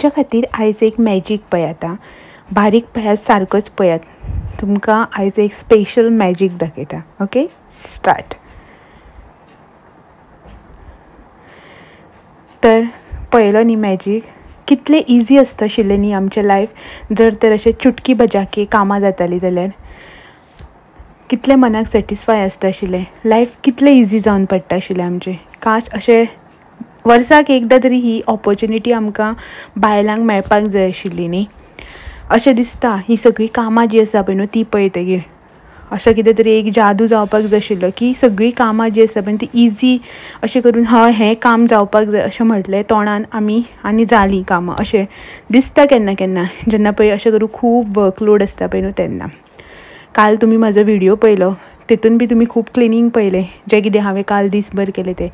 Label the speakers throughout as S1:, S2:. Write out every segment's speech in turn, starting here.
S1: तुमच्या खातीर आयज एक मॅजीक पळयात, बारीक पळयात, सारकोच पळयात, तुमकां आयज एक स्पेशल मॅजीक दाखयता. Okay, start. तर पळयलो न्ही मॅजीक कितलें इजी आसता आशिल्लें न्ही आमचें लायफ, जर तर अशें चुटकी बजाके कामां जातालीं जाल्यार कितलें मनाक सॅटिस्फाय आसता आशिल्लें, लायफ कितलें इजी जावन पडटा आशिल्लें आमचें. काश अशें वर्साक एकदां तरी ही ऑपोर्चुनिटी आमकां बायलांक मेळपाक जाय आशिल्ली न्ही. अशें दिसता ही सगळीं कामां जीं आसा पळय न्हू ती पळयतकीर अशें कितें तरी एक जादू जावपाक जाय आशिल्लो की सगळीं कामां जीं आसा पळय ती इजी अशें करून हय हें काम जावपाक जाय अशें म्हटलें तोंडान आमी आनी जालीं कामां अशें दिसता केन्ना केन्ना, जेन्ना पळय अशें करून खूब वर्कलोड आसता पळय न्हू तेन्ना. काल तुमी म्हाजो व्हिडियो पळयलो तेतून बी तुमी खूब क्लिनींग पळयलें जें कितें हांवें काल दीसभर केलें तें.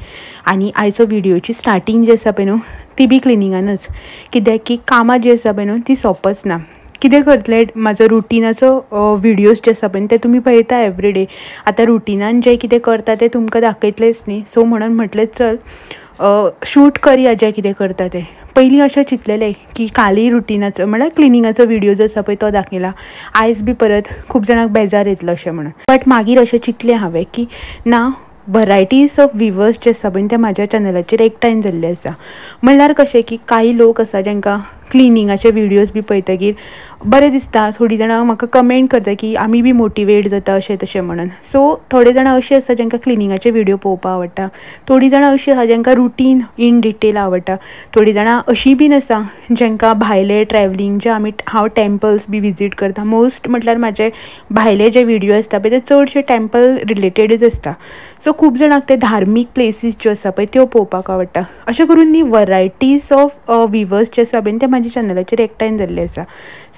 S1: आनी आयचो व्हिडियोची स्टार्टींग जी आसा पळय न्हू ती बी क्लिनिंगानच, कित्याक की कामां जीं आसा पळय न्हू ती सोंपच ना. कितें करतलें, म्हाजो रुटिनाचो व्हिडियोज जे आसा पळय ते तुमी पळयता एवरीडे. आतां रुटिनान जें कितें करता तें तुमकां दाखयतलेंच न्ही. सो म्हणून म्हटलें चल शूट करया जें कितें करता तें. पयलीं अशें चिंतलेलें की कालय रुटिनाचो म्हळ्यार क्लिनिंगाचो व्हिडियो जो आसा पळय तो दाखयला, आयज बी परत खूब जाणांक बेजार येतलो अशें म्हणून. बट मागीर अशें चिंतलें हांवें की ना, वरायटीज ऑफ विवर्स जे आसा पळय ते म्हाज्या चॅनलाचेर एकठांय जाल्ले आसा. म्हणल्यार कशें की कांय लोक आसा जांकां क्लिनिंगाचे व्हिडियोज बी पळयतकीर बरें दिसता, थोडीं जाणां म्हाका कमेंट करता की आमी बी मोटिवेट जाता अशें तशें म्हणून. सो थोडे जाणां अशीं आसा जांकां क्लिनिंगाचे व्हिडियो पळोवपाक आवडटा, थोडीं जाणां अशीं आसा जांकां रुटीन इन डिटेल आवडटा, थोडीं जाणां अशीं बीन आसा जांकां भायले ट्रॅवलिंग जे आमी हांव टेम्पल्स बी विजीट करता. मोस्ट म्हटल्यार म्हाजे भायले जे व्हिडियो आसता पळय ते चडशे टेम्पल रिलेटेडच आसता. सो खूब जाणांक ते धार्मीक प्लेसीस ज्यो आसा पळय त्यो पळोवपाक आवडटा. अशें करून न्ही वरायटीज ऑफ विवर्स जे आसा पळय ते म्हाज्या चॅनलाचेर एकठांय जाल्ले आसा.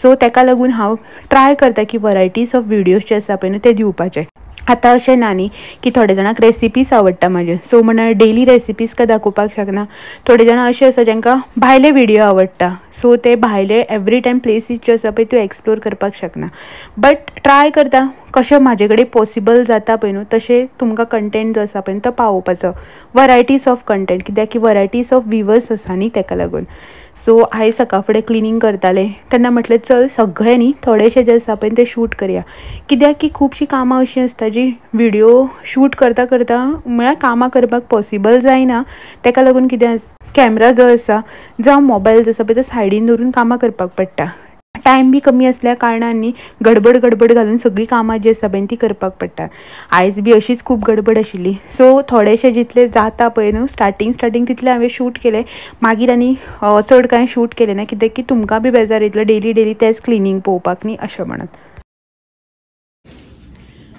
S1: सो ताका लागून हांव ट्राय करता की वरायटीज ऑफ व्हिडियोज जे आसा पळय न्हू ते दिवपाचे. आतां अशें ना न्ही की थोडे जाणांक रेसिपीज आवडटा म्हाज्यो, सो म्हणून डेली रेसिपीज काय दाखोवपाक शकना. थोडे जाणां अशें आसा जांकां भायले व्हिडियो आवडटा, सो ते भायले एवरी टायम प्लेसीस ज्यो आसा पळय त्यो एक्सप्लोर करपाक शकना. बट ट्राय करता कशें म्हाजे कडेन पॉसिबल जाता पळय न्हू तशें तुमकां कंटेंट जो आसा पळय तो पावोवपाचो, वरायटीज ऑफ कंटेंट, कित्याक की वरायटीज ऑफ विवर्स आसा न्ही ताका लागून. सो आयज सकाळ फुडें क्लिनींग करतालें तेन्ना म्हटलें चल सगळें न्ही थोडेशें जें आसा पळय तें शूट करया, कित्याक की खुबशीं कामां अशीं आसता जी व्हिडियो शूट करता करता म्हळ्यार कामां करपाक पॉसिबल जायना. ताका लागून कितें कॅमरा जो आसा जावं मोबायल जो आसा पळय तो सायडीन दवरून कामां करपाक पडटा. टायम बी कमी आसल्या कारणान न्ही गडबड गडबड घालून सगळीं कामां जी आसा पळय ती करपाक पडटा. आयज बी अशीच खूब गडबड आशिल्ली. सो थोडेशे जितले जाता पळय न्हू स्टार्टींग स्टार्टींग तितलें हांवें शूट केलें, मागीर आनी चड कांय शूट केलें ना, कित्याक की तुमकां बी बेजार येतलो डेली डेली तेंच क्लिनींग पळोवपाक न्ही अशें म्हणून.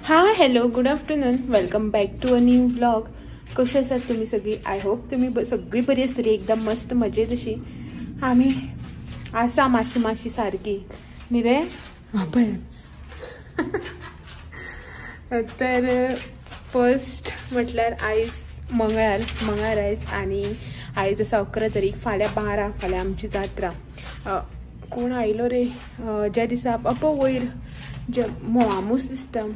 S1: हा, hello, good afternoon, welcome back to a new vlog. कशें आसात तुमी सगळीं? I hope तुमी सगळीं बरी आसतली, एकदम मस्त मजेत अशी. आमी आसा मातशी मातशी सारकी न्ही रे पळय. तर फर्स्ट म्हटल्यार आयज मंगळार, मंगळार आयज, आनी आयज आसा 11 तारीख, फाल्यां 12, फाल्यां आमची जात्रा. कोण आयलो रे ज्या दिसा अपो वयर जे म्होंवामूस दिसता,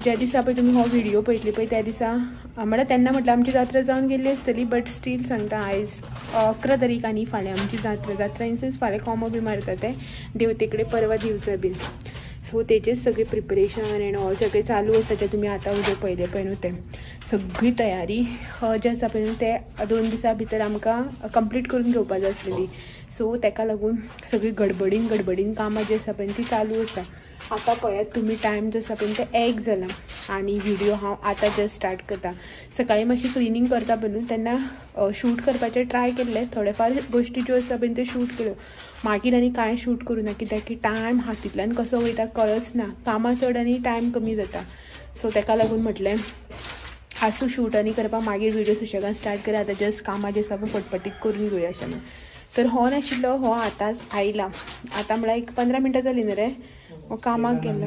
S1: ज्या दिसा पळय तुमी हो व्हिडियो पळयतली पळय त्या दिसा म्हळ्यार तेन्ना म्हटल्यार आमची जात्रा जावन गेल्ली आसतली, बट स्टील सांगता आयज 11 तारीख आनी फाल्यां आमची जात्रा. जात्रा इन सेन्स फाल्यां कोमो बी मारता ते देवते कडेन परवा दिवचो बीन. सो तेजेच सगळें प्रिपरेशन एंड ऑल सगळें चालू आसा, जें तुमी आतां उद्या पळयलें पळय न्हू तें सगळी तयारी जें आसा पळय न्हू तें 2 दिसां भितर आमकां कंप्लीट करून घेवपा जाय आसलेली. सो ताका लागून सगळी गडबडीन गडबडीन कामां जी आसा पळय ती चालू आसा. आतां पळयात तुमी टायम जो आसा पळय ते 1 जाला आनी व्हिडियो हांव आतां जस्ट स्टार्ट करता. सकाळीं मातशी क्लिनींग करता पळय न्हू तेन्ना शूट करपाचें ट्राय केल्लें, थोडे फार गोश्टी ज्यो आसा पळय त्यो शूट केल्यो, मागीर आनी कांय शूट करूं ना, कित्याक की टायम हातींतल्यान कसो वयता कळच ना, कामां चड आनी टायम कमी जाता. सो ताका लागून म्हटलें आसूं शूट आनी करपाक, मागीर व्हिडियो सुशेगान स्टार्ट करा. आतां जस्ट कामां जी आसा पळय फटफटीत करून घेवया अशें म्हणून. तर हो नाशिल्लो, हो आतांच आयला, आतां म्हळ्यार एक 15 मिनटां जालीं न्ही रे, हो कामाक गेल्लो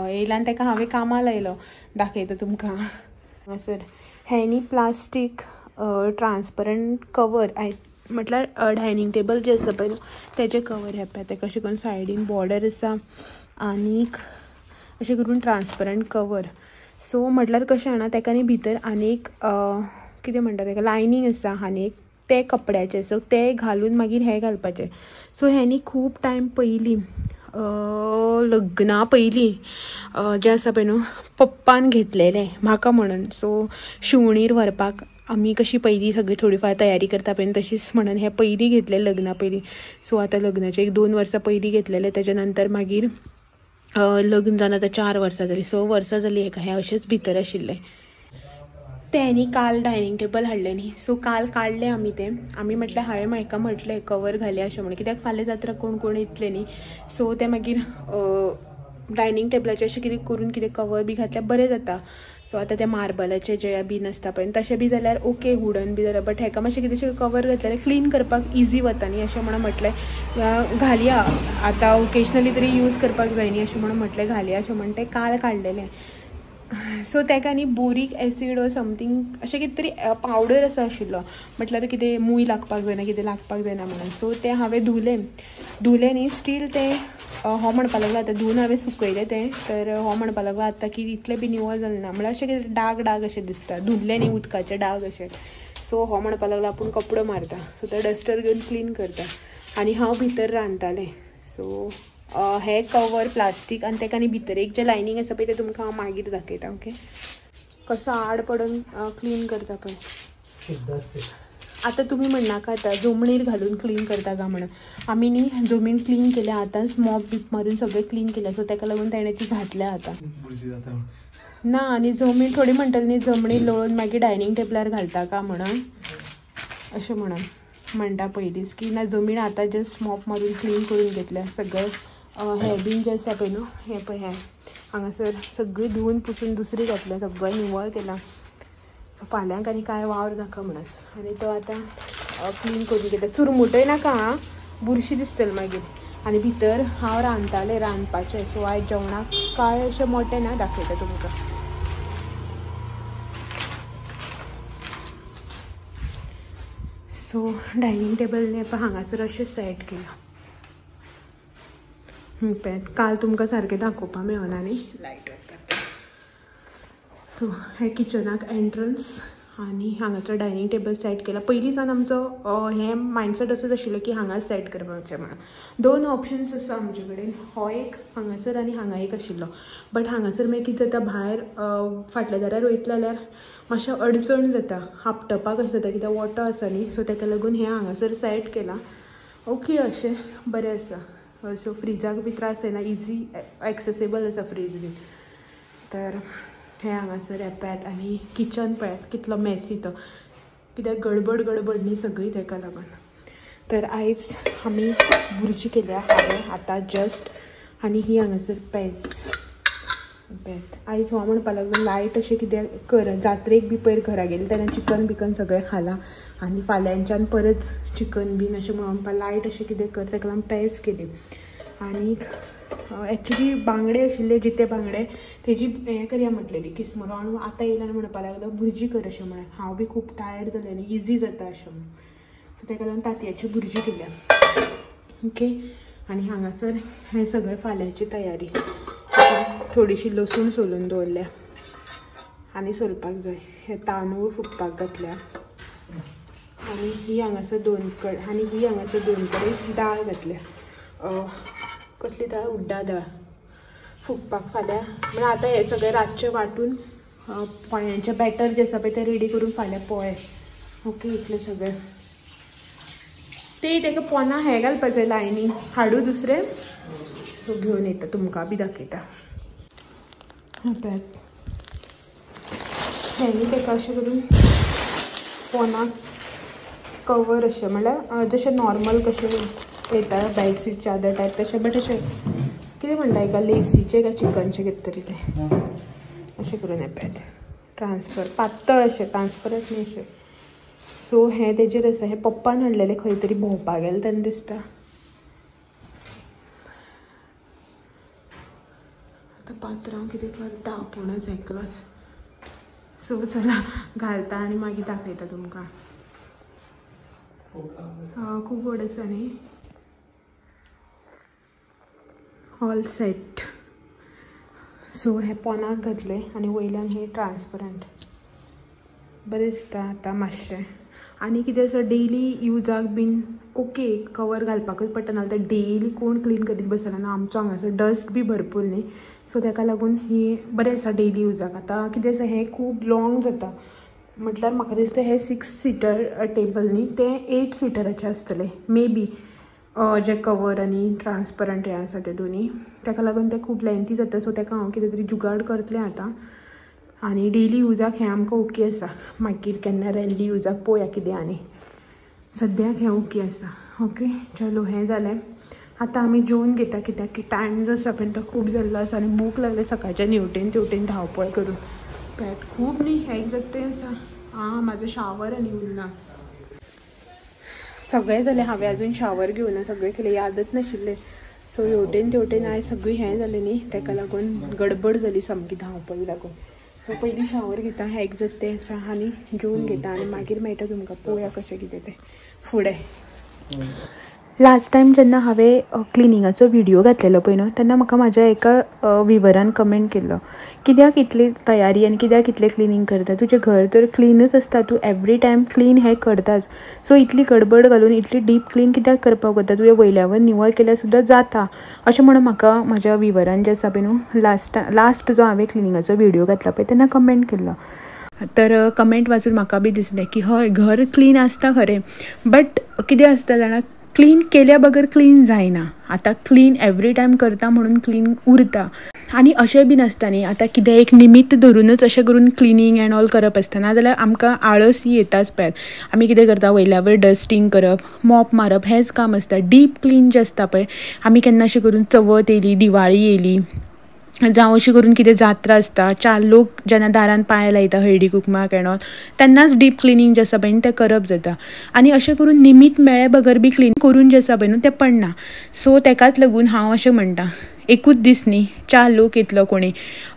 S1: येयला आनी ताका हांवें कामाक लायलो. दाखयता तुमकां हांगासर हें न्ही प्लास्टीक ट्रान्सपरंट कवर, म्हटल्यार डायनींग टेबल जें आसा पळय तेजें कवर हें पळय, तेका अशें करून सायडीन बॉर्डर आसा आनीक अशें करून ट्रान्सपरंट कवर. सो म्हटल्यार कशें जाणा, तेका न्ही भितर आनीक कितें म्हणटा तेका लायनींग आसा आनी एक ते कपड्याचे, सो ते घालून मागीर हे घालपाचे. सो हे न्ही खूब टायम पयलीं लग्ना पयलीं जें आसा पळय न्हू पप्पान घेतलेलें म्हाका म्हणून. सो शिवणीर व्हरपाक आमी कशी पयलीं सगळी थोडी फार तयारी करता पळय तशीच म्हणून हें पयलीं घेतलें लग्ना पयलीं. सो आतां लग्नाचे 1-2 वर्सां पयलीं घेतलेलें, तेच्या नंतर मागीर लग्न जावन आतां 4 वर्सां जालीं, 6 वर्सां जालीं हेका हें अशेंच भितर आशिल्लें. तें न्ही काल डायनींग टेबल हाडलें न्ही, सो काल काडलें आमी तें. आमी म्हटलें हांवें म्हाका म्हटलें कवर घालया अशें म्हणून, कित्याक फाल्यां जात्रा कोण कोण येतले न्ही. सो तें मागीर डायनींग टेबलाचें अशें कितें करून कितें कवर बी घातल्यार बरें जाता. सो आतां तें मार्बलाचें जें बीन आसता पळय तशें बी जाल्यार ओके, वुडन बी जाल्यार, बट हेका मातशें कितें कवर घातल्यार क्लीन करपाक इजी वता न्ही अशें म्हणून म्हटलें घालया, आतां ओकेजनली तरी यूज करपाक जाय न्ही अशें म्हणून म्हटलें घालया अशें म्हणून तें काल काडलेलें. सो तेका न्ही बोरीक एसीड ऑर समथींग अशें कितें तरी पावडर आसा आशिल्लो, म्हटल्यार कितें मूय लागपाक जायना कितें लागपाक जायना म्हणून. सो तें हांवें धुलें, धुलें न्ही स्टील तें हो म्हणपाक लागलो आतां धुवन हांवें सुकयलें तें, तर हो म्हणपाक लागलो आतां की इतलें बी निवळ जालें ना, म्हळ्यार अशें कितें डाग डाग अशें दिसता, धुल्लें न्ही उदकाचे डाग अशें. सो हो म्हणपाक लागलो आपूण कपडो मारता, सो तो डस्टर घेवन क्लीन करता आनी हांव भितर रांदतालें. सो हे कवर प्लास्टीक आनी तेका आनी भितर एक जें लायनींग आसा पळय तें तुमकां हांव मागीर दाखयता. ओके, कसो आड पडून क्लीन करता पळय. आतां तुमी म्हणनाका आतां जमणीर घालून क्लीन करता काय म्हणून, आमी न्ही जमीन क्लीन केल्या आतांच मॉप बीप मारून सगळें क्लीन केल्या, सो तेका लागून तेणें ती घातल्या आतां ना. आनी जमीन थोडी म्हणटली न्ही जमणीर लोळून मागीर डायनींग टेबलार घालता का म्हणून अशें म्हणून म्हणटा पयलींच की ना जमीन आतां जस्ट मॉप मारून क्लीन करून घेतल्या सगळें. हे बीन जें आसा पळय न्हू हें पळय हें हांगासर सगळीं धुवन पुसून दुसरी घातल्या, सगळें निवळ केलां. सो फाल्यांक आनी कांय वावर नाका म्हणून. आनी तो आतां क्लीन करून घेता, चुरमुटय नाका आं, बुरशी दिसतली मागीर. आनी भितर हांव रांदतालें रांदपाचें, सो आयज जेवणाक कांय अशें मोटें ना, दाखयता तुमकां. सो डायनींग टेबल न्ही पळय हांगासर अशें सेट केलां. काल तुमकां सारकें दाखोवपाक मेळना न्ही, लायट ऑफ करता. सो हे किचनाक एंट्रन्स आनी हांगाचो डायनींग टेबल सेट केला. पयलीं सावन आमचो हें मायंडसेट असोच आशिल्लो की हांगा सेट करपाचें म्हणून. 2 ऑप्शन्स आसा आमचे कडेन, हो एक हांगासर आनी हांगा एक आशिल्लो. बट हांगासर मागीर कितें जाता, भायर फाटल्या दारार वयतले जाल्यार मातशें अडचण जाता, आपटपाक अशें जाता कित्याक वोटो आसा न्ही. सो तेका लागून हें हांगासर सेट केलां. ओके, अशें बरें आसा. सो फ्रिजाक बी त्रास जायना, इजी एक्सेसेबल आसा फ्रीज बी. तर हें हांगासर पळयात आनी किचन पळयात कितलो मेसी तो, कित्याक गडबड गडबड न्ही सगळी तेका लागून. तर आयज आमी भुरजी केल्या हांवें आतां जस्ट, आनी ही हांगासर पेज पळयात. आयज हो म्हणपाक लागलो लायट अशें कितें कर, जात्रेक बी पयर घरा गेली तेन्ना चिकन बिकन सगळें खालां आनी फाल्यांच्यान परत चिकन बीन अशें म्हणून म्हणपाक लायट अशें कितें कर, तेका लागून पेज केली. आनीक एक्चुली बांगडे आशिल्ले जिते बांगडे तेजी हें करया म्हटलेली किस्मुरो, आनी आतां येयला आनी म्हणपाक लागलो भुरजी कर अशें म्हणून. हांव बी खूब टायर्ड जालें न्ही, इजी जाता अशें म्हणून. सो तेका लागून तांतयाची भुरजी केल्या. ओके, आनी हांगासर हें सगळें फाल्यांची तयारी. थोडीशी लसूण सोलून दवरल्या आनी सोलपाक जाय, हे तांदूळ फुगपाक घातल्या. आनी ही हांगासर 2 कडेन आनी ही हांगासर 2 कडेन दाळ घातल्या. कसली दाळ, उड्डा दाळ फुगपाक फाल्यां. म्हळ्यार आतां हें सगळें रातचें वांटून पोळ्यांचें बॅटर जें आसा पळय तें रेडी करून फाल्यां पोळे. ओके, इतलें सगळें. ते तेका पोना हें घालपाक जाय लायनींग, हाडूं दुसरें. सो घेवन येता तुमकां बी दाखयता. पळयात हें न्ही तेका अशें करून पोनाक कवर अशें, म्हळ्यार जशें नॉर्मल कशें येता बेडशीट चादर टायप तशें, बट अशें कितें म्हणटा एका लेसीचें काय चिकनचें कितें तरी तें अशें करून हें पळयात ट्रान्सफर पातळ अशें ट्रान्सपरंट न्ही अशें. सो हें तेजेर आसा, हें पप्पान हाडलेलें खंय तरी भोंवपाक गेलें तेन्ना दिसता. आतां पात्रांव कितें करता आपूणच एकलोच. सो चला घालता आनी मागीर दाखयता तुमकां. खूब व्हड आसा न्ही. All set. सो हे पोनाक घातले आनी वयल्यान हे ट्रान्सपरंट बरें दिसता आतां मातशें. आनी कितें आसा डेली युजाक बीन ओके कवर घालपाकच पडटा, नाजाल्यार डेली कोण क्लीन करीत बसना ना. आमचो हांगासर डस्ट बी भरपूर न्ही, सो ताका लागून ही बरें आसा डेली युजाक. आतां कितें आसा हें खूब लॉंग जाता, म्हटल्यार म्हाका दिसता हें 6 सीटर टेबल न्ही तें 8 सिटराचें आसतलें मे बी, जे कवर आनी ट्रान्सपरंट हें आसा ते दोनी, ताका लागून तें खूब लेंथी जाता. सो ताका हांव कितें तरी जुगाड करतलें आतां. आनी डेली युजाक हें आमकां ओके आसा, मागीर केन्ना रॅली युजाक पळोवया कितें. आनी सद्याक हें ओके आसा. ओके चलो हें जालें. आतां आमी जेवन घेता कित्याक की टायम जो आसा पळय तो खूब जाल्लो आसा आनी भूक लागली सकाळच्यान हेवटेन तेवटेन धांवपळ करून. पळयात खूब न्ही हें जाता तें आसा. आं म्हाजो शावर आनी उरना, सगळें जालें, हांवें अजून शावर घेवना, सगळें केलें, यादच नाशिल्लें. सो हेवटेन तेवटेन आयज सगळीं हें जालें न्ही, ताका लागून गडबड जाली सामकी धांवपळी लागून. सो पयलीं शावर घेता, हेक जाता तें आसा आनी जेवन घेता आनी मागीर मेळटा तुमकां, पळोवया कशें कितें तें फुडें. लास्ट टायम जेन्ना हांवें क्लिनिंगाचो व्हिडियो घातलेलो पळय न्हू, तेन्ना म्हाका म्हाज्या एका विवरान कमेंट केल्लो, कित्याक इतली तयारी आनी कित्याक इतलें क्लिनींग करता, तुजें घर तर क्लिनच आसता, तूं एवरी टायम क्लीन हें करताच, सो इतली गडबड घालून इतली डीप क्लीन कित्याक करपाक वता, तुवें वयल्यावर निवळ केल्यार सुद्दां जाता, अशें म्हणून म्हाका म्हाज्या विवरान जें आसा पळय न्हू लास्ट जो हांवें क्लिनिंगाचो व्हिडियो घातला पळय तेन्ना कमेंट केल्लो. तर कमेंट वाचून म्हाका बी दिसलें की हय घर क्लीन आसता खरें, बट कितें आसता जाणा, क्लीन केल्या बगर क्लीन जायना. आतां क्लीन एवरी टायम करता म्हणून क्लीन उरता, आनी अशें बी नासता न्ही आतां कितें एक निमित्त धरूनच अशें करून क्लिनींग एंड ऑल करप आसता, नाजाल्यार आमकां आळस येताच पळयात. आमी कितें करता, वयल्यावर डस्टींग करप, मॉप मारप, हेंच काम आसता. डीप क्लीन जें आसता पळय, आमी केन्ना अशें करून चवथ येयली, दिवाळी येयली, जावं अशें करून कितें जात्रा आसता, 4 लोक जेन्ना दारान पांय लायता हळदी कुकमाक एंड ऑल, तेन्नाच डीप क्लिनींग जें आसा पळय तें करप जाता. आनी अशें करून निमित्त मेळ्ळे बगर बी क्लीन करून जें आसा पळय न्हू तें पडना. सो तेकाच लागून हांव अशें म्हणटा, एकूच दीस न्ही, 4 लोक येतलो कोणी,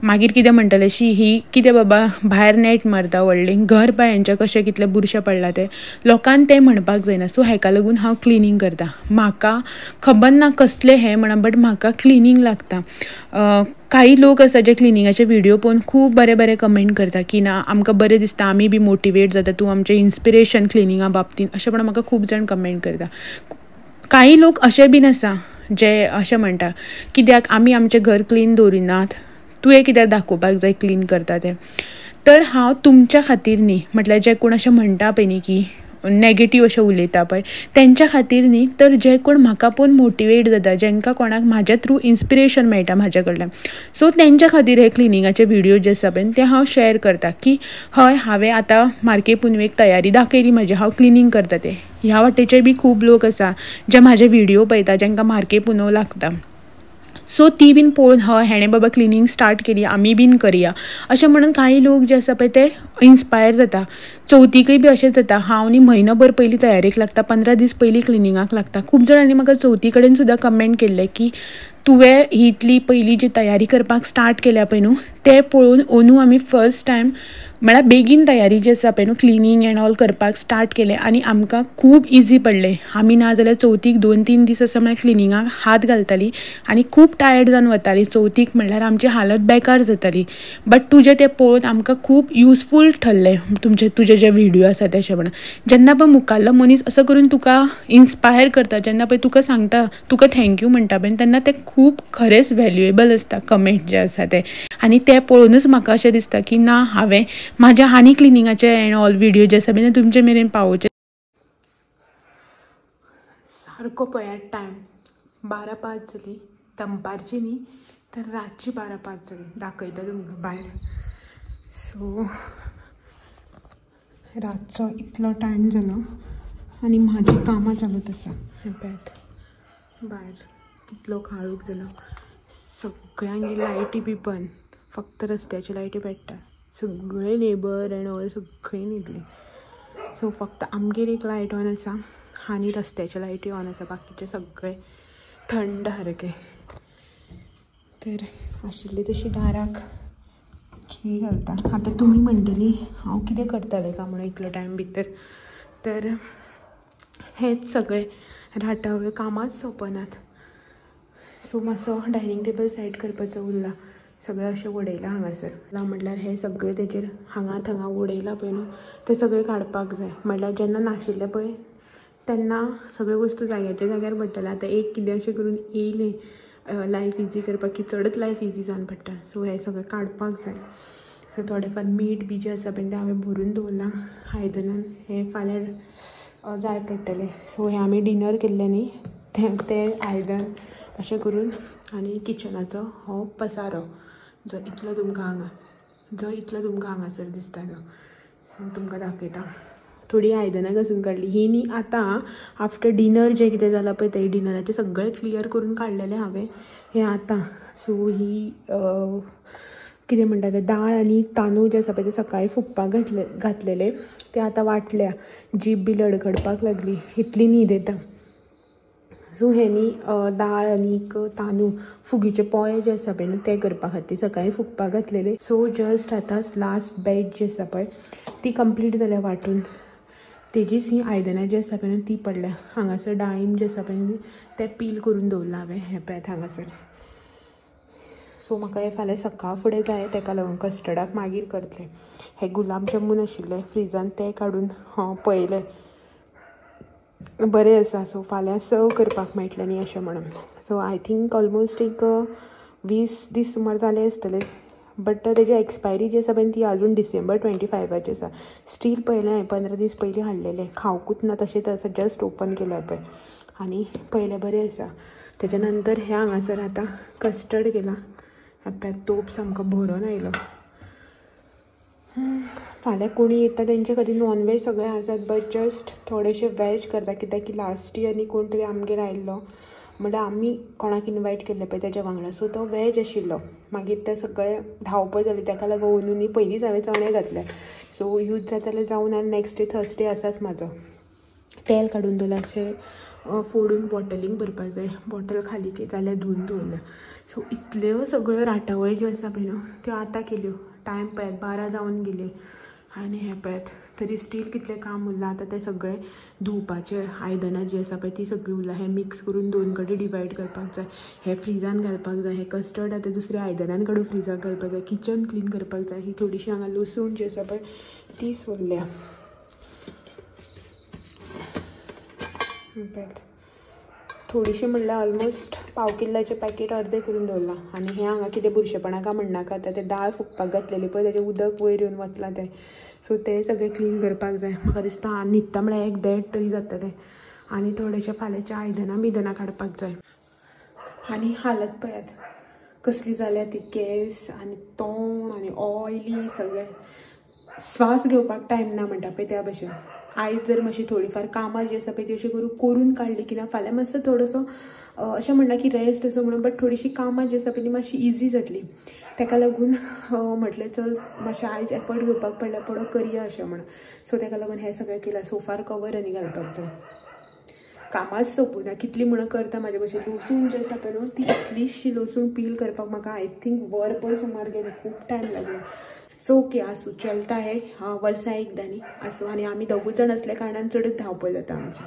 S1: मागीर कितें म्हणटले, शी ही कितें बाबा भायर नेट मारता व्हडली, घर पळय हेंचें कशें कितलें बुरशें पडलां तें, लोकान तें म्हणपाक जायना. सो हेका लागून हांव क्लिनींग करता. म्हाका खबर ना कसलें हें म्हणा, बट म्हाका क्लिनींग लागता. काही लोक आसा जे क्लिनिंगाचे व्हिडियो पळोवन खूब बरे बरे कमेंट करता की ना आमकां बरें दिसता, आमी बी मोटिवेट जाता, तूं आमचें इन्स्पिरेशन क्लिनिंगा बाबतीन, अशें म्हणून म्हाका खूब जाण कमेंट करता. काही लोक अशें बीन आसा जे अशें म्हणटा कित्याक आमी आमचें घर क्लीन दवरिनात, तुवें कित्याक दाखोवपाक जाय क्लीन करता तें. तर हांव तुमच्या खातीर न्ही, म्हटल्यार जे कोण अशें म्हणटा पळय न्ही की नेगेटीव अशें उलयता पळय तेंच्या खातीर न्ही, तर जे कोण म्हाका पळोवन मोटिवेट जाता, जेंकां कोणाक म्हाज्या थ्रू इन्स्पिरेशन मेळटा म्हाज्या कडल्यान, सो तेंच्या खातीर हे क्लिनिंगाचे व्हिडियो जे आसा पळय ते हांव शेअर करता की हय हांवें आतां मार्के पुनवेक तयारी दाखयली म्हाजी, हांव क्लिनींग करता तें. ह्या वाटेचे बी खूब लोक आसा जे म्हाजे व्हिडियो पळयता, जेंकां मार्के पुनव लागता, सो ती बीन पळोवन हय हेणें बाबा क्लिनींग स्टार्ट केली, आमी बीन करया अशें म्हणून कांय लोक जे आसा पळय ते इन्स्पायर जाता. चवथीकय बी अशेंच जाता, हांव न्ही म्हयनोभर पयलीं तयारेक लागता, 15 दीस पयलीं क्लिनिंगाक लागता. खूब जाणांनी म्हाका चवथी कडेन सुद्दां कमेंट केल्लें की तुवें ही इतली पयलीं जी तयारी करपाक स्टार्ट केल्या पळय न्हू तें पळोवन अंदू आमी फर्स्ट टायम म्हळ्यार बेगीन तयारी जी आसा पळय न्हू क्लिनींग एंड ऑल करपाक स्टार्ट केलें आनी आमकां खूब इजी पडलें. आमी ना जाल्यार चवथीक 2-3 दीस आसा म्हळ्यार क्लिनिंगाक हात घालतालीं आनी खूब टायर्ड जावन वतालीं. चवथीक म्हणल्यार आमची हालत बेकार जाताली, बट तुजें तें पळोवन आमकां खूब युजफूल ठरलें, तुजे जे व्हिडियो आसा तशें म्हणून. जेन्ना पळय मुखाल्लो मनीस असो करून तुका इन्स्पायर करता, जेन्ना पळय तुका सांगता, तुका thank you म्हणटा पळय, तेन्ना तें खूब खरेंच व्हॅल्युएबल आसता कमेंट जे आसा ते. आनी तें पळोवनूच म्हाका अशें दिसता की ना हांवें म्हाज्या आनी क्लिनिंगाचे एंड ऑल व्हिडियो जे आसा पळय तुमचे मेरेन पावोवचे. सारको पळयात टायम 12:05 जाली, दनपारची न्ही तर रातची 12:05 जाली, दाखयता तुमकां भायर. सो रातचो इतलो टायम जालो आनी म्हाजी कामां चालूच आसा. हें पळयात भायर कितलो काळोख जालो, सगळ्यांगे लायटी बी बंद, फक्त रस्त्याची लायटी पेट्टा, सगळे नेबर एंड ऑल सगळीं न्हिदली. सो फक्त आमगेर एक लायट ऑन आसा आनी रस्त्याचे लायटी ऑन आसा, बाकीचे सगळे थंड सारके. तर आशिल्ली तशी दाराक खिळी घालता. आतां तुमी म्हणटली हांव कितें करतालें काय म्हणून इतलो टायम भितर, तर हेंच सगळें राटावळ कामांच सोंपनात. सो मातसो डायनींग टेबल सेट करपाचो उरला, सगळें अशें उडयलां हांगासर. म्हटल्यार हें सगळें तेजेर हांगा थंगा उडयलां पळय न्हू तें सगळें काडपाक जाय. म्हटल्यार जेन्ना नाशिल्लें पळय तेन्ना सगळ्यो वस्तू जाग्याच्या जाग्यार पडटलें. आतां एक कितें अशें करून येयलें लायफ इजी करपाक की चडच लायफ इजी जावन पडटा. सो हें सगळें काडपाक जाय. सो थोडें फार मीठ बी जें आसा पळय तें हांवें भरून दवरलां आयदनान, हें फाल्यां जाय पडटलें. सो हें आमी डिनर केल्लें न्ही तें आयदन अशें करून. आनी किचनाचो हो पसारो जो इतलो तुमकां हांगा हांगासर दिसता तो. सो तुमकां दाखयता थोडी आयदनां घासून काडली ही न्ही. आतां आफ्टर डिनर जें कितें जालां पळय तें डिनराचें सगळें क्लियर करून काडलेलें हांवें हें आतां. सो ही कितें म्हणटा तें दाळ आनी तांदूळ जे आसा पळय ते सकाळीं फुगपाक घातलेले ते आतां वांटल्या. जीब बी लडखडपाक लागली इतली न्हीद येता. सो हें न्ही दाळ आनीक तांदूळ फुगीचे पोळे जे आसा पळय न्हू ते करपा खातीर सकाळीं फुगपाक घातलेले. सो जस्ट आतां लास्ट बॅच जी आसा पळय ती कंप्लीट जाल्या वांटून. तेजीच ही आयदनां जी आसा पळय न्हू ती पडल्या. हांगासर डाळीम जें आसा पळय न्हू तें पील करून दवरलां हांवें हें पळयात हांगासर. सो म्हाका हें फाल्यां सकाळ फुडें जाय तेका लागून कस्टर्डाक मागीर करतलें. हे गुलाब जामून आशिल्ले फ्रिजान ते काडून पळयलें बरें आसा. सो फाल्यां सर्व करपाक मेळटलें न्ही अशें म्हणून. सो I think almost एक 20 दीस सुमार जाले आसतले. बट तेजी एक्सपायरी जी आसा पळय ती आजून डिसेंबर 25 आसा. स्टील पळयलें हांवें 15 दीस पयलीं हाडलेलें, खावकूच ना तशेंच आसा, जस्ट ओपन केलें पळय आनी पयलें बरें आसा. तेच्या नंतर हें हांगासर आतां कस्टर्ड केलां. पळय तोप सामको भरून आयलो. फाल्यां कोणी येता तेंचे खातीर नॉनव्हेज सगळें आसात बट जस्ट थोडेशे वेज करता कित्याक की लास्ट इयर न्ही कोण तरी आमगेर आयिल्लो म्हणल्यार आमी कोणाक इनवायट केल्ले पळय तेज्या वांगडा. सो तो वेज आशिल्लो. मागीर ते सगळें धांवपळ जाली तेका लागून अंदू न्ही पयलींच हांवें चणे घातले. सो यूज जाताले जावन आनी नेक्स्ट डे थर्सडे आसाच म्हाजो. तेल काडून दवरलां अशें फोडून बॉटलींक भरपाक जाय. बॉटल खाली जाल्यार धुवन दवरल्या. सो इतल्यो सगळ्यो राटावळी ज्यो आसा पळय न्हू त्यो आतां केल्यो. टायम पळयात 12 जावन गेले आनी हें पळयात तरी स्टील कितलें काम उरलां. आतां तें सगळें धुवपाचें आयदनां जीं आसा पळय तीं सगळीं उरलां. हें मिक्स करून 2 कडेन डिवायड करपाक जाय. हें फ्रिजान घालपाक जाय. हें कस्टर्ड आतां दुसऱ्या आयदनान काडून फ्रिजाक घालपाक जाय. किचन क्लीन करपाक जाय. ही थोडीशी हांगा लसूण जी आसा पळय ती सोडल्या. पळयात थोडीशी म्हणल्यार ऑलमोस्ट पाव किल्लाचें पॅकेट अर्दें करून दवरलां. आनी हें हांगा कितें बुरशेपणां काय म्हणनाका आतां तें दाळ फुगपाक घातलेली पळय तेजें उदक वयर येवन वतलां तें. सो तें सगळें क्लीन करपाक जाय. म्हाका दिसता न्हिदता म्हळ्यार 1-1.5 तरी जातलें. आनी थोडेशें फाल्यांचें आयदनां बिदनां काडपाक जाय. आनी हालत पळयात कसली जाल्या ती, केंस आनी तोंड आनी ऑयली सगळें. श्वास घेवपाक टायम ना म्हणटा पळय त्या भशेन. आयज जर मातशी थोडीफार कामां जी आसा पळय ती अशी करून काडली की ना फाल्यां मातसो थोडोसो अशें म्हणना की रेस्ट असो म्हणून बट थोडीशी कामां जी आसा पळय ती मातशी इजी जातली. तेका लागून म्हटलें चल मातशें आयज एफर्ट घेवपाक पडल्यार पडो करया अशें म्हणून. सो तेका लागून हें सगळें केलां. सोफार कवर आनी घालपाक जाय. कामांच सोंपूना कितली म्हणून करता म्हाजे भशेन. लसूण जी आसा पळय न्हू ती इतलीशी लसूण पील करपाक म्हाका I think वरभर सुमार गेलें, खूब टायम लागलो. सो ओके आसूं चलता है. वर्सां एकदां न्ही आसूं. आनी आमी दोगूच जाण आसल्या कारणान चडच धांवपळ जाता आमची.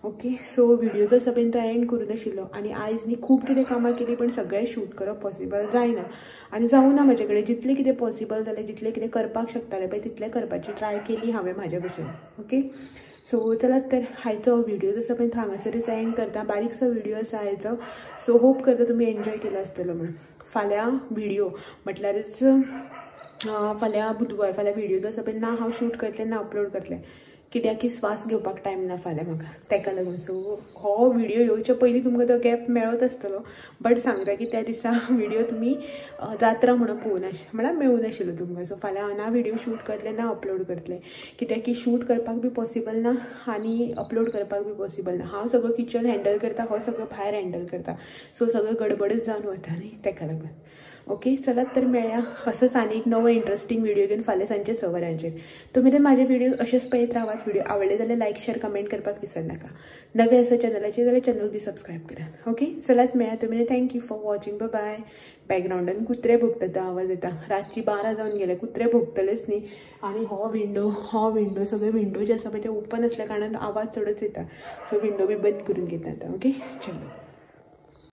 S1: ओके सो व्हिडिओ जो आसा पळय तो एंड करून आशिल्लो. आनी आयज न्ही खूब कितें कामां केली पण सगळें शूट करप पॉसिबल जायना आनी जावना म्हाजे कडेन. जितलें कितें पॉसिबल जालें जितलें कितें करपाक शकतालें पळय तितलें करपाची ट्राय केली हांवें म्हाज्या भशेन. ओके सो चलात तर आयचो व्हिडिओ जो आसा पळय तो हांगासरच एंड करता. बारीकसो व्हिडिओ आसा आयचो. सो होप करता तुमी एन्जॉय केलो आसतलो म्हणून. फाल्यां व्हिडिओ म्हटल्यारच फाल्यां बुधवार फाल्यां व्हिडिओ जो आसा पळय ना हांव शूट करतलें ना अपलोड करतलें कित्याक की श्वास घेवपाक टायम ना फाल्यां म्हाका तेका लागून. सो हो व्हिडिओ येवचे पयलीं तुमकां तो गॅप मेळत आसतलो बट सांगता की त्या दिसा व्हिडिओ तुमी जात्रा म्हणून पळोवन म्हळ्यार मेळूं नाशिल्लो तुमकां. सो फाल्यां हांव ना व्हिडिओ शूट करतलें ना अपलोड करतलें कित्याक की शूट करपाक बी पॉसिबल ना आनी अपलोड करपाक बी पॉसिबल ना. हांव सगळो किचन हँडल करता, हो सगळो भायर हँडल करता. सो सगळें गडबडच जावन वता न्ही तेका लागून. ओके चलात तर मेळया असंच आनी एक नवो इंट्रस्टिंग व्हिडिओ घेवन फाल्यां सांजचे 6 वरांचेर. तुमी तर म्हाजे व्हिडिओ अशेंच पळयत रावात. व्हिडिओ आवडले जाल्यार लायक शेअर कमेंट करपाक विसरनाका. नवे आसा चॅनलाचेर जाल्यार चॅनल बी सबस्क्रायब करात. ओके चलात मेळया तुमी. Thank you for watching. Bye bye. बॅकग्रावंडान कुत्रे भोगतात आवाज येता. रातची 12 जावन गेले कुत्रे भोगतलेच न्ही. आनी हो विंडो सगळे विंडो जे आसा पळय ते ओपन आसल्या कारणान आवाज चडच येता. सो विंडो बी बंद करून घेता आतां. ओके चलो.